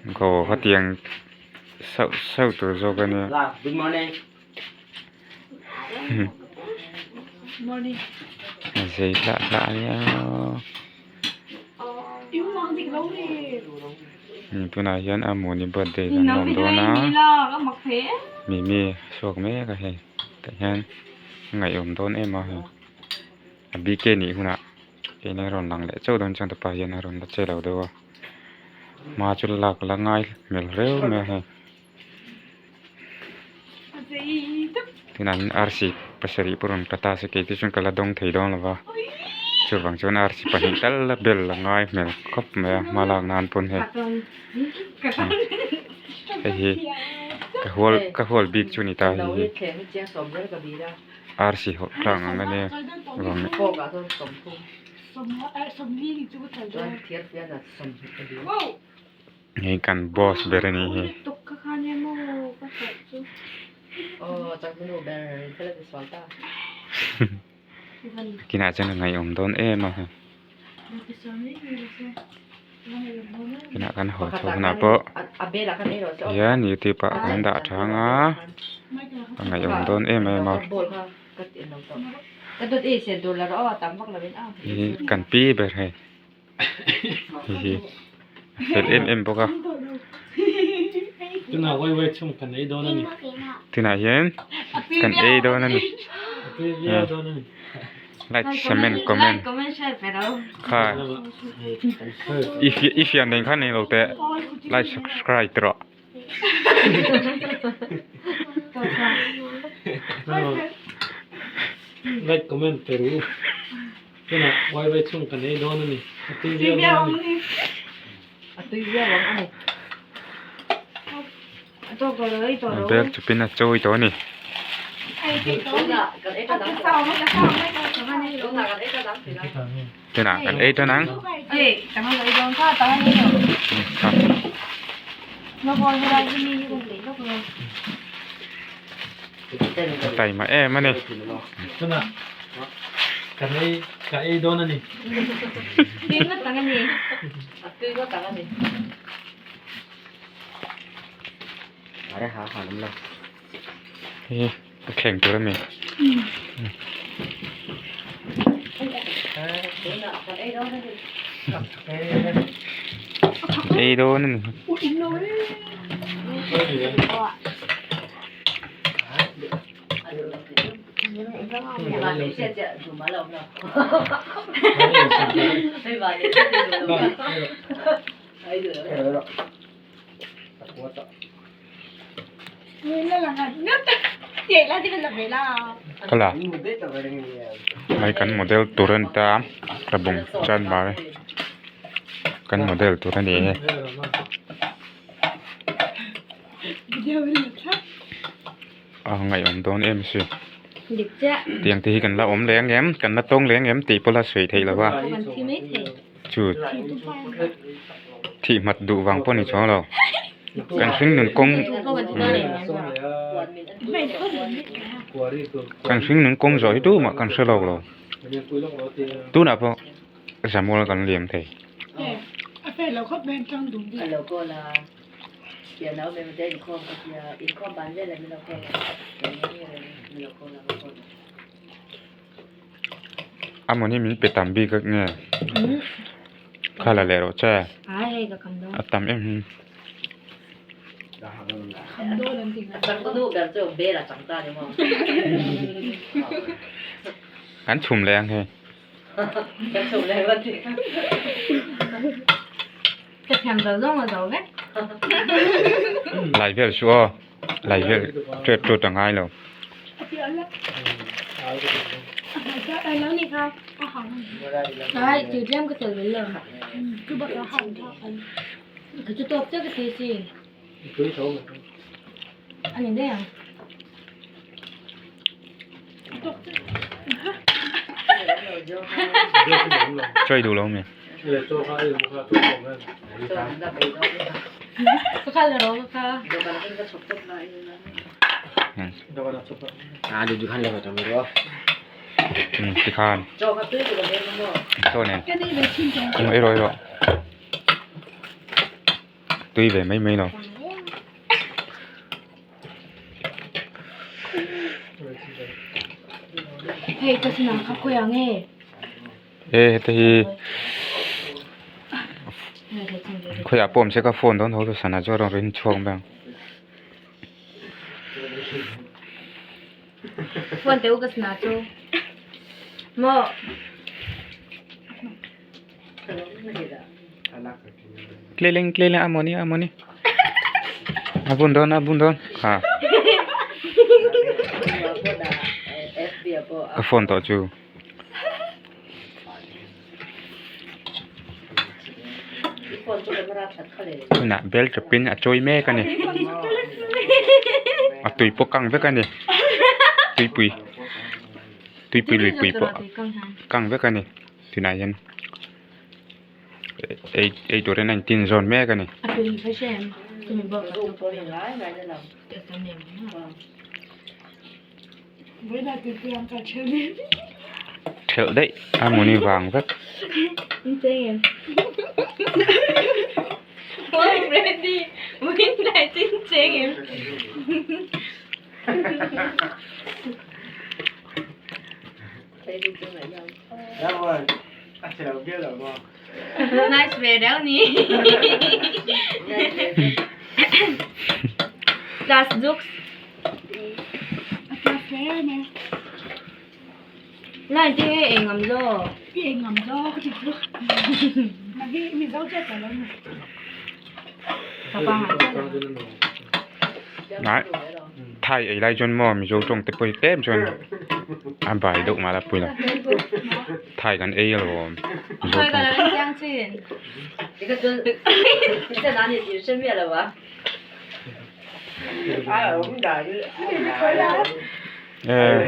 Aw hetiang sauh sauh tur zawk a nia. A zei hlah hlah a nia tunah hian a mawni birthday kan lawm dawn a mimi a chhuak mek a hei tah hian a ngaihawm dawn em a hei a bike nih hunah eng a rawn lang leh chauh dawn chuan tupah hian a rawn la che lo deuh a hma chu lak la ngai hmel reuh mai a hei tunah hian arsi pasarih pawh rawn tla ta se kei te chuan ka la dawng thei dawn lo va chuvang chuan arsi pahnih tal la bel a ngai hmel khawp mai a hma lak nan pawn hei hei hi ka hual ka hual bik chu a ni ta hei hi. Arsi hawlh tlang ang a nia vang hei kan boss ber a nih hi. Kinah chuan a ngaihawm dawn em a hei. Inah kan haw chho hunah pawh hian youtube ah kan dah thang a a ngaihawm dawn em em a hi kan pi ber hei hei hi a fel em em bawk a tunah hian kan ei dawn a ni. Like cement comment kha i i fian nen khan englo teh like subscribe ti rawh. Like comment pe ru tunah wai wai chhung kan ei dawn a ni a tui viau dawn a ni. A tui viau ang a ni. Bel chupin a chawi tawh a ni. Tunah kan ei tan ang. Taima em a ni. Hei a thleng tur a ni. Ei dawn a ni. Kala hei kan model tur a ni ta a tlabung chanmar kan model tur a ni e a ngaihawm dawn em sin tiang te hi kan la awm leh ang em kan la tawng leh ang em tih pawh la sawi theih loh a. Chu thih hmat duh vang pawh ni chuang lo. Kan hring nun kawng kan hring nun kawng zawh hi tumah kan hre lawk lo. Tunah pawh Samuel kan liam thei. A mawni min pe tam bik a nge kha la leh rawh che a tam em hi. Kan chhum leh ang hei. Lai vel chu aw lai vel ṭet ṭut a ngai lo. Chawi duh lo mi. Tikhan chaw nen ei rawh ei rawh. Tui ve mai mai lo. Hei ka sinah kha khawi ang e. E heta hi khawiah pawh awm se ka phone dawn ho chu sana chu a rawn rin chhuak mai ang. Phone teh u ka sinah chu. Maw. Tleleng tleleng a mawni a mawni a bun dawn a bun dawn ha ka phone tawh chu tunah bel tap in a chawi mek a ni a tui pawh kang vek a ni tuipui tuipui luipui pawh kang vek a ni. Tunah hian ei ei turin a intin zawn mek a ni. Thelh daih a mawni vang vek. Nice ve reuh ni. Class jokes. Nai te nge eng am zo. Eng am zo ka ti chu. Mi zo che ta lo. Papa ha. Nai thai ei lai chuan maw Mizo tawng te pawh hi tlem chuan a bai deuh mah la pui lo thai kan ei alawm Mizo tawng te. Eh.